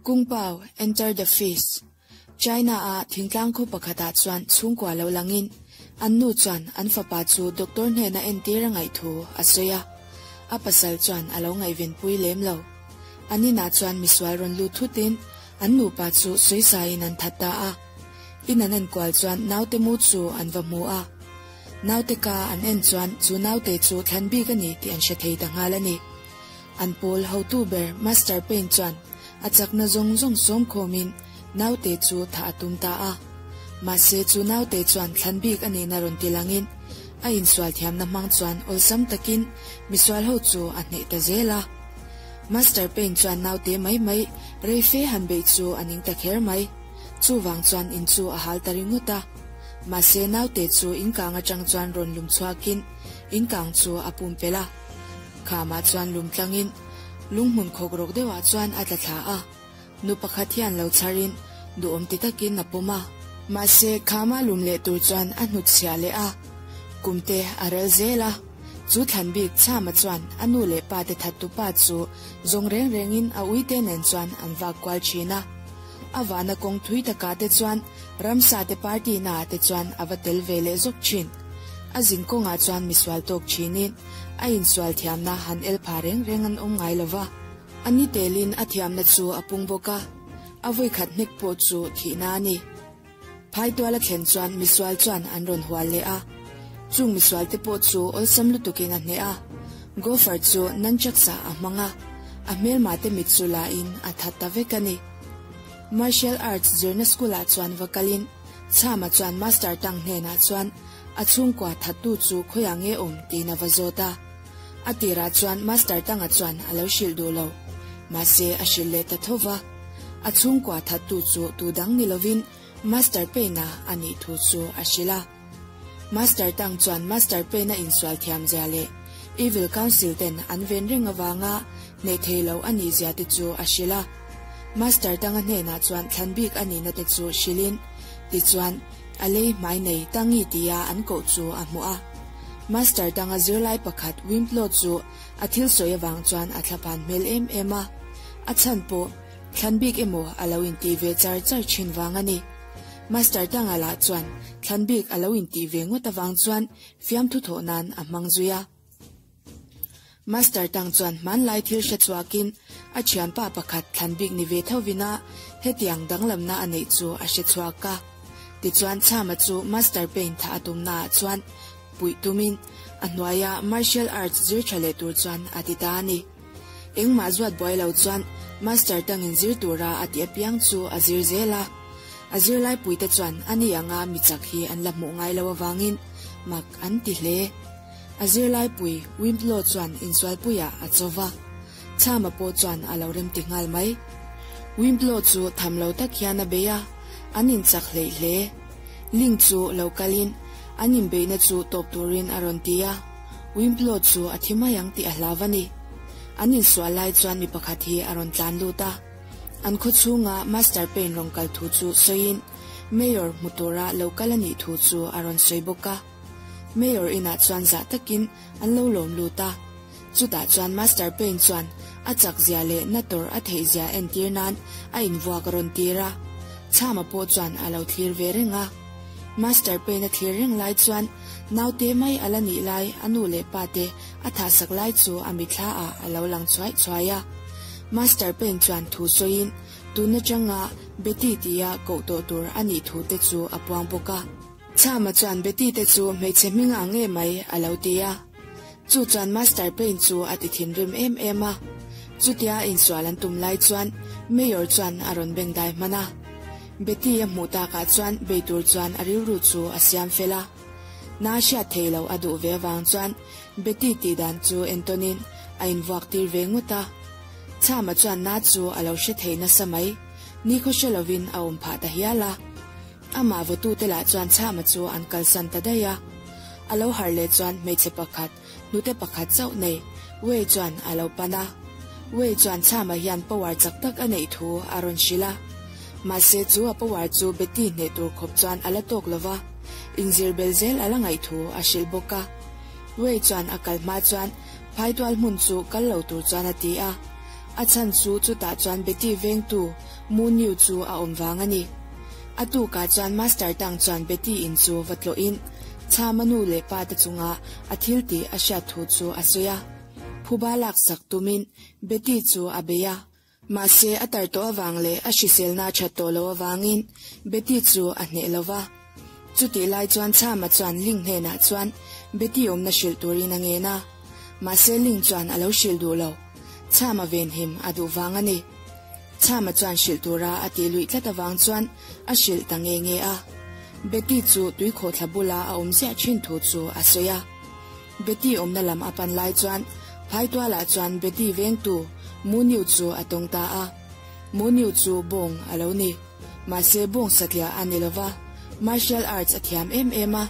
Kung Pao, Enter the Fist, China-a thingtlang khaw pakhatah chuan chhungkua lo langin an nu chuan an fapa chu doctor hnena entir a ngaih thu a sawi a, a pasal chuan a lo ngaihvenpui lem lo. An inah chuan misual rawn lut thutin an nupa chu sawisaiin an that ta a. In an enkual chuan naute mu chu an va hmu a. Naute ka an en chuan chu naute chu thlan bik a ni tih an hre thei ta nghal a ni. An pawl hotu ber Master Payne chuan a chakna zawng zawng sawm khawmin naute chu thah a tum ta a. Mahse chu naute chuan thlan bik a nihna rawn ti langin a insual thiamna hmang chuan awlsam takin misual ho chu a hneh ta zel a. Master Payne chuan naute mai mai rei fe han beih chu a ning ta kher mai. Chuvang chuan in chu a hal ta ringawt a. Mahse naute chu in kang atang chuan rawn lum chhuakin in kang chu a pumpelh a. Khamah chuan lum tlangin lunghmun khawk rawk deuhah chuan a tla thla a. Nu pakhat hian lo chharin duhawm ti takin a pawm a. Mahse khama lum leh tur chuan a hnutchhiah leh a. Kumte a rel zel a. Chu thlan bik Chama chuan a nu leh pa te thattu pa chu zawng reng rengin a uite nen chuan an vak kual thin a. A vana kawng thui takah te chuan ramsa te party naah te chuan a va tel ve leh zawk thin. A zin kawngah chuan misual tawk thinin a insual thiamna han el pha reng reng an awm ngai lova. A ni telin a thiamna chu a pung bawk a, a vawikhat hnek pawh chu thihna a ni. Phaitual a thlen chuan misual chuan an rawn hual leh a, chung misual te pawh chu awlsam lutukin a hneh a. Gopher chu nunchucks ah a hmang a, a hmelma te mit chu la in a that ta vek a ni. Martial Arts zirna school ah chuan va kalin Chhama chuan Master Tang hnenah chuan a chhungkua thattu chu khawiah nge awm tiin a va zawt a. A tirah chuan Master Tanga chuan a lo hrilh duh lo. Mahse a hrilh leh ta tho va. A chhungkua thattu chu tu dang ni lovin Master Payne-a a nih thu chu a hrilh a. Master Tang chuan Master Payne-a insual thiam zia leh Evil Council ten an ven reng avanga hneh thei lo a nih zia te chu a hrilh a. Master Tanga hnenah chuan thlan bik a nihna te chu hrilhin, tichuan a lei hmai nei Tangi tia an koh chu a hmuh a. Master Tanga zirlai pakhat Wimplo chu a thil sawi avang chuan a thlaphan hmel em em a. A chhan pawh thlan bik emaw a lo intih ve char char thin vang a ni. Master Tanga lah chuan thlan bik a lo intih ve ngawt avang chuan fiamthu thawh nan a hmang zui a. Master Tang chuan hmanlai thil hre chhuakin a thianpa pakhat thlan bik ni ve thovin a hetiang danglamna a neih chu a hre chhuak a. Tichuan Chama chu Master Pain thah a tumnaah chuan puih tumin a hnuaia Martial Arts zir tha leh tur chuan a ti ta a ni. Engmah zuat buai lo chuan Master Tangin zir tura a tih apiang chu a zir zel a. A zirlaipuite chuan ani anga mi chak hi an la hmuh ngai lo avangin mak an ti hle. A zirlaipui Wimplo chuan insualpuiah a cho va, Chama pawh chuan a lo remti nghal mai. Wimplo chu tham lo tak hian a bei a, an inchak hleih hle. Ling chu lo kalin an inbeihna chu tawp turin a rawn ti a, Wimplo chu a thi mai ang tih a hlau a ni. An insual lai chuan mi pakhat hi a rawn tlan lut a, an khaw chhunga Master Payne rawn kal thu chu sawiin Mayor hmu tura lo kal a nih thu chu a rawn sawi bawk a. Mayor inah chuan zah takin an lo lawm lut a. Chutah chuan Master Payne chuan a chak zia leh na tawrh a theih zia entir nan a invuak a rawn tir a. Chhama pawh chuan a lo thlir ve reng a. Master Payne a thlir reng lai chuan naute mai a la nih lai a nu leh pa te a thahsak lai chu a mithla ah a lo lang chhuai chhuai a. Master Payne chuan thu sawiin tun atanga Betty tia koh tawh tur a nih thu te chu a puang bawk a. Chama chuan Betty te chu hmeichhe hming ang nge mai a lo ti a. Chu chuan Master Payne chu a ti thinrim em em a. Chutia insual an tum lai chuan Mayor chuan a rawn beng dai hman a. Betty a hmuh takah chuan bei tur chuan a rilru chu a siam fel a. Na hriat thei lo a duh ve avang chuan Betty tih dan chu entawnin a invuak tir ve ngawt a. Chama chuan na chu a lo hre thei nasa mai. Nikhaw hre lovin a awm phah ta hial a. Amah vawtute lah chuan Chhama chu an kalsan ta daih a. A lo harh leh chuan hmeichhe pakhat, hnute pakhat chauh nei, Wei chuan a lo pan a. Wei chuan Chhama hian power chak tak a neih thu a rawn hrilh a. Mahse chu a power chu Betty hneh tur khawp chuan a la tawk lo va, inzir bel zel a la ngaih thu a hrilh bawk a. Wei chuan a kal hma chuan Phaitual hmun chu kal lo tur chuan a ti a. A chhan chu chutah chuan Betty vengtu Muniu chu a awm vang a ni. A tukah chuan Master Tang chuan Betty in chu va tlawhin Chama nu leh pa te chunga a thil tih a hriat thu chu a sawi a. Phuba laksak tumin Betty chu a bei a. Mahse a tar tawh avang leh a hriselna a that tawh loh avangin Betty chu a hneh lo va. Chutih lai chuan Chama chuan Ling hnenah chuan Betty awmna hrilh turin a ngen a. Mahse Ling chuan a lo hrilh duh lo. Chama venhim a duh vang a ni. Chama chuan hrilh tura a tih luih tlat avang chuan a hrilh ta nge nge a. Betty chu tuikhawhthla bula a awm ziah thin thu chu a sawi a. Betty awmna lam a pan lai chuan Phaitualah chuan Betty vengtu Muniu chu a tawng ta a. Muniu chu bawng a lo ni. Mahse bawng satliah a ni lova, martial arts a thiam em em a.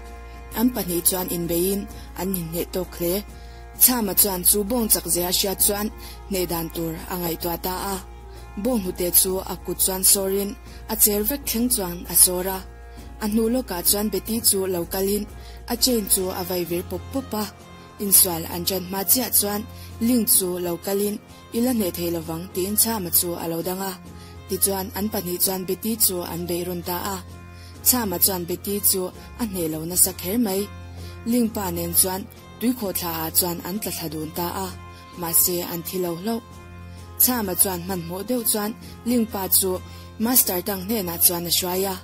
An pahnih chuan inbeiin an inhneh tawk hle. Chhama chuan chu bawng chak zia a hriat chuan hneh dan tur a ngaihtuah ta a. Bawng hnute chu a kut chuan sawrin a cher vek thleng chuan a sawr a. A hnu lawkah chuan Betty chu lo kalin a chain chu a vai vir pawp pawp a. Insual an ṭan hma chiah chuan Ling chu lo kalin I la hneh thei lovang tiin Chhama chu a lo dang a. Tichuan an pahnih chuan Betty chu an beih rawn ta a. Chhama chuan Betty chu a hneh lo nasa kher mai. Ling pa nen chuan tuikhawhthla ah chuan an tla thla dun ta a, mahse an thi lo hlauh. Chhama chuan hmanhmawh deuh chuan Ling pa chu Master Tang hnenah chuan a hruai a.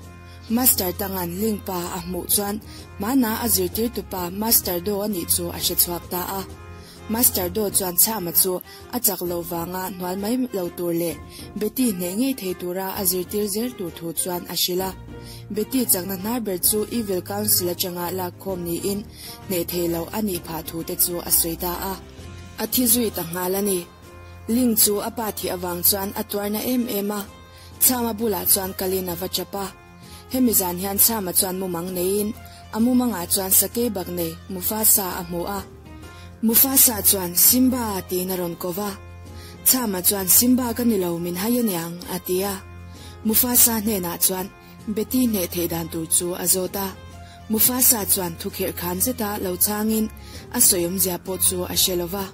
Master Tanga'n Ling pa a hmuh chuan hmana a zirtirtupa Master Do a nih chu a hre chhuak ta a. Master Do chuan Chhama chu a chak loh vanga hnual mai lo tur leh Betty hneh ngei thei tura a zirtir zel tur thu chuan a hrilh a. Betty chakna hnar ber chu Evil Council atanga lakkhawm niin hneh thei loh a nih phah thu te chu a sawi ta a. A thi zui ta nghal a ni. Ling chu a pa thih avang chuan a tuarna em em a. Chhama bulah chuan kalin a va chap a. Hemi zan hian Chhama chuan mumang neiin a mumangah chuan sakei bak nei Mufasa a hmu a. Mufasa chuan Simba tiin a rawn ko va. Chhama chuan Simba ka ni lo min hai aniang a ti a. Mufasa hnenah chuan Betty hneh theih dan tur chu a zawt a. Mufasa chuan thukhirh khan zeta lo changin a sawiawmzia pawh chu a hre lo va.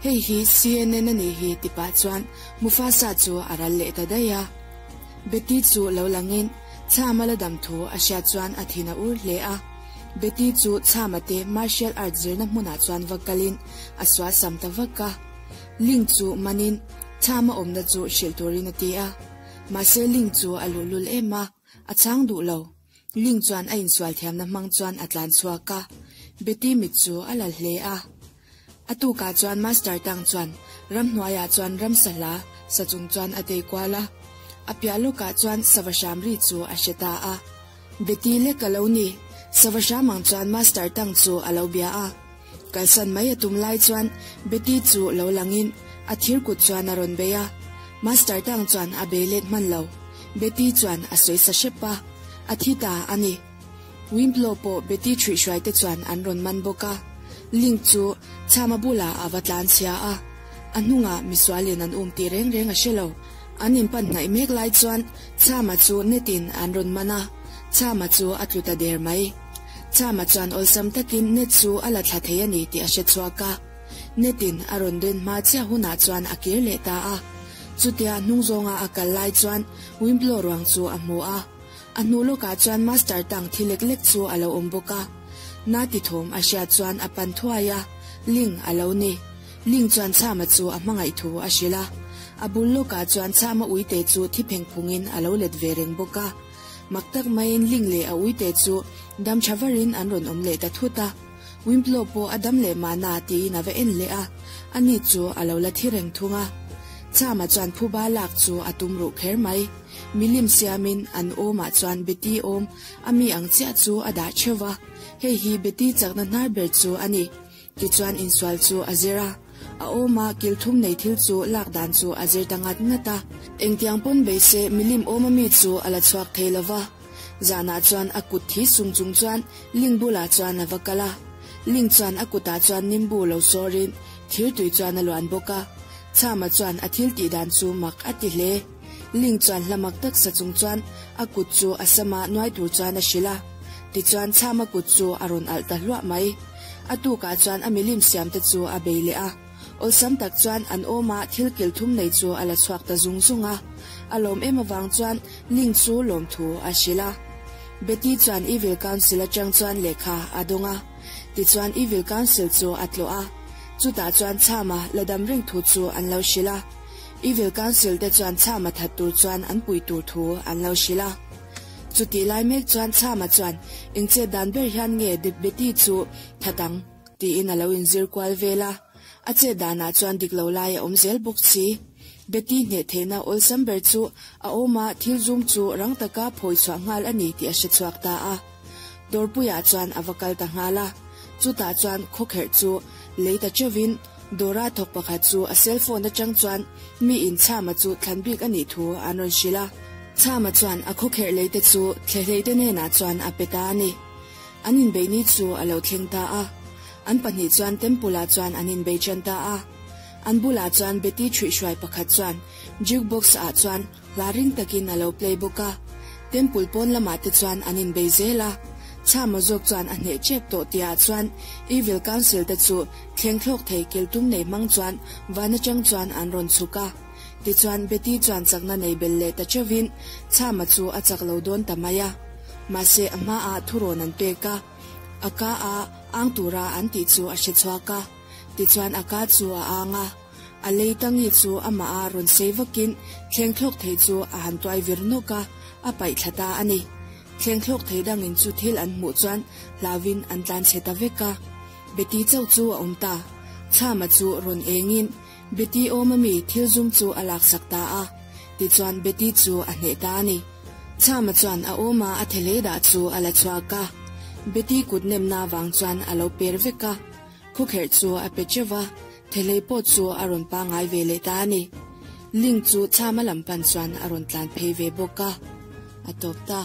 Hei hi CNN a nih hi ti pah chuan Mufasa chu a ral leh ta daih a. Betty chu lo langin Chhama la dam thu a hriat chuan a thin a ur hle a. Betty chu Chhama te martial arts zirna hmunah chuan va kalin a sual sam ta vak a. Ling chu manin Chhama awmna chu hrilh turin a ti a. Mahse Ling chu a luhlul em a, a chhang duh lo. Ling chuan a insual thiamna hmang chuan a tlan chhuak a, Betty mit chu a la hle a. A tukah chuan Master Tang chuan ramhnuaiah chuan ramsa hla sa chung chuan a tei kual a. A piah lawkah chuan sava hram ri chu a hre ta a. Betty lek a lo ni, sava hram ang chuan Master Tang chu a lo bia a. Kalsan mai a tum lai chuan Betty chu lo langin a thir kut chuan a rawn bei a. Master Tang chuan a bei let hman lo. Betty chuan a sawi sa hrep a, a thi ta a ni. Wimplo pawh Betty ṭhuihhruai te chuan an rawn man bawk a. Link chu Chhama bulah a va tlan chhia a. A hnungah misualin an um tih reng reng a hre lo. An inpan hnaih mek lai chuan Chhama chu net in an rawn man a, Chhama chu a tlu ta der mai. Chhama chuan awlsam takin net chu a la thla thei a ni tih a hre chhuak a. Net in a rawn den hma chiah hunah chuan a kir leh ta a. Chutia hnung zawnga a kal lai chuan Wimplo ruang chu a hmu a. A hnu lawkah chuan Master Tang thi lek lek chu a lo awm bawk a. Na ti thawm a hriat chuan a pan thuai a, Ling a lo ni. Ling chuan Chhama chu a hmangaih thu a hrilh a. A bul lawkah chuan Chhama uite chu thi pheng phungin a lo let ve reng bawk a. Mak tak maiin Ling leh a uite chu dam tha varin an rawn awm leh ta thut a. Wimplo pawh a dam leh mahna tiin a va en leh a, ani chu a lo la thi reng thung a. Chhama chuan phuba lak chu a tum ruh kher mai. Milim siamin an awmah chuan Betty awm a mi ang chiah chu a dah theuh va, hei hi Betty chakna hnar ber chu a ni. Tichuan insual chu a zir a, a awma kil thum nei thil chu lak dan chu a zir ta ngat ngat a. Engtiang pawn bei se milim awma mi chu a la chhuak thei lo va. Zanah chuan a kut thi sung chung chuan Ling bulah chuan a va kal a. Ling chuan a kutah chuan nimbu lo sawrin thir tui chuan a luan bawk a. Chhama chuan a thil tih dan chu mak a ti hle. Ling chuan hla mak tak sa chung chuan a kut chu a sama nuai tur chuan a hrilh a. Tichuan Chhama kut chu a rawn alh ta hluah mai. A tukah chuan a milim siamte chu a bei leh a. Awlsam tak chuan an awma thil kil thum nei chu a la chhuak ta zung zung a. A lawm em avang chuan Ling chu lawmthu a hrilh a. Betty chuan Evil Council atang chuan lehkha a dawng a. Tichuan Evil Council chu a tlawh a. Chutah chuan Chama la dam reng thu chu an lo hrilh a. Evil Council te chuan Chama that tur chuan an pui tur thu an lo hrilh a. Chutih lai mek chuan Chama chuan eng chet dan ber hian nge Betty chu that ang tiin a lo inzir kual vel a. A chet danah chuan dik lo lai a awm zel bawk si. Betty hneh theihna awlsam ber chu a awm a, thil zum chu rang taka phawi chhuah nghal a ni tih a hre chhuak ta a. Dawrpuiah chuan a va kal ta nghal a. Chutah chuan khawkherh chu lei ta cheuhin Dawra thawk pakhat chu a cell phone atang chuan mi in Chama chu thlan bik a nih thu an rawn hrilh a. Chama chuan a khawkherh lei te chu thlehhlei te hnenah chuan a pe ta a ni. An inbeih ni chu a lo thleng ta a. An pahnih chuan temple ah chuan an inbei tan ta a. An bulah chuan Betty ṭhuihhruai pakhat chuan juke box ah chuan hla ring takin a lo play bawk a. Temple pawn lamah te chuan an inbei zel a. Chhama zawk chuan a hneh ṭep tawh tihah chuan Evil Council te chu thleng thlawk thei kil tum nei hmang chuan van aṭang chuan an rawn chhuk a. Tichuan Betty chuan chakna nei bel leh ta ṭeuhin Chhama chu a chak lo dawn ta mai a. Mahse a hmaah thurawn an pek a, a ka a ang tura an tih chu a hre chhuak a. Tichuan a ka chu a ang a, a lei tangi chu amah a rawn sei vakin thleng thlawk thei chu a han tuai vir nawk a, a paih thla ta a ni. Thleng thlawk thei dangin chu thil an hmuh chuan hlauin an tlan chhe ta vek a. Betty chauh chu a awm ta. Chhama chu rawn engin Betty awm ami thil zum chu a laksak ta a, tichuan Betty chu a hneh ta a ni. Chhama chuan a awma a thelei dah chu a la chhuak a, Betty kut nemna vang chuan a lo per vek a. Khawkherh chu a pe teuh va, thelei pawh chu a rawn pangngai ve leh ta a ni. Link chu Chhama lam pan chuan a rawn tlan phei ve bawk a, a tawp ta.